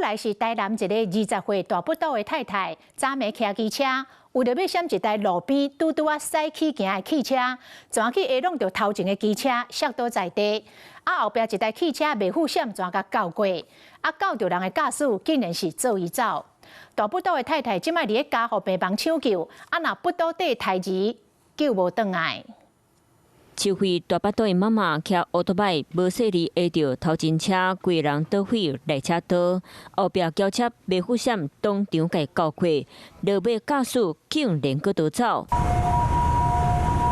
來是台南一个20歲大腹肚的太太，昨暝騎機車，為著欲閃一台路邊拄拄仔駛起行的汽車，怎去會挵著頭前的機車，摔倒在地。啊，後壁一台汽車袂赴閃，怎共鉤過？啊，鉤著人的駕駛竟然是做伊走。大腹肚的太太這擺佇咧加護病房搶救，啊，若腹肚底胎兒救無轉來。七歲大腹肚的媽媽騎歐多擺無細膩挨著頭前車，規人倒飛來車道，後壁轎車袂赴閃，當場共鉤過，落尾駕駛竟然閣逃走。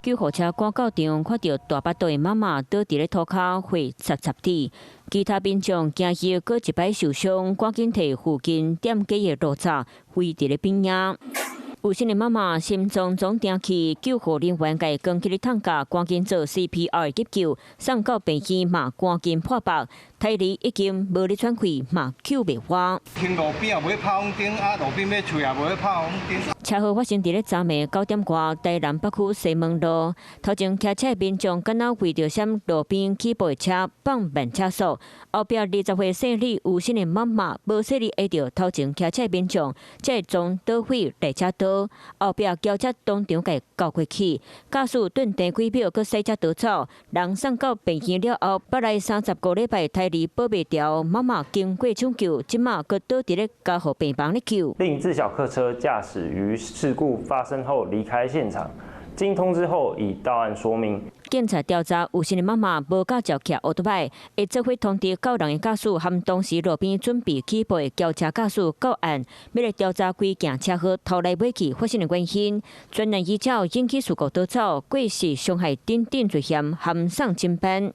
救護車趕到場，看著大腹肚的媽媽倒佇咧塗跤，血澀澀滴。其他民眾驚伊閣一擺受傷，趕緊提附近店家的路罩圍佇咧邊仔。有身的媽媽心臟總停去，救護人員共伊扛起咧擔架，趕緊做 CPR 急救，送到病院嘛，趕緊破腹，胎兒已經無咧喘氣，嘛救袂活。停路邊也無咧拍紅燈，啊路邊欲揣也無咧拍紅燈。車禍發生佇咧昨暝9點外，台南北區西門路，頭前騎車的民眾敢若為著閃路邊起步的車放慢車速，後壁20歲姓李有身的媽媽無細膩挨著頭前騎車的民眾，才會撞倒飛來車道，後壁轎車當場共鉤過去，駕駛頓停幾秒，閣駛車逃走，人送到病院了後，腹內35個禮拜胎兒保袂牢，媽媽經過搶救，這馬閣倒佇咧加護病房咧救。另一自小客車駕駛於事故發生後離開現場，經通知後已到案說明。警察調查有身的媽媽無駕照騎歐多擺，會做伙通知鉤人的駕駛和當時路邊準備起步的轎車駕駛到案，欲來調查規件車禍頭來尾去發生的原因。專案依照引起事故逃走、過失傷害等等罪嫌，函送偵辦。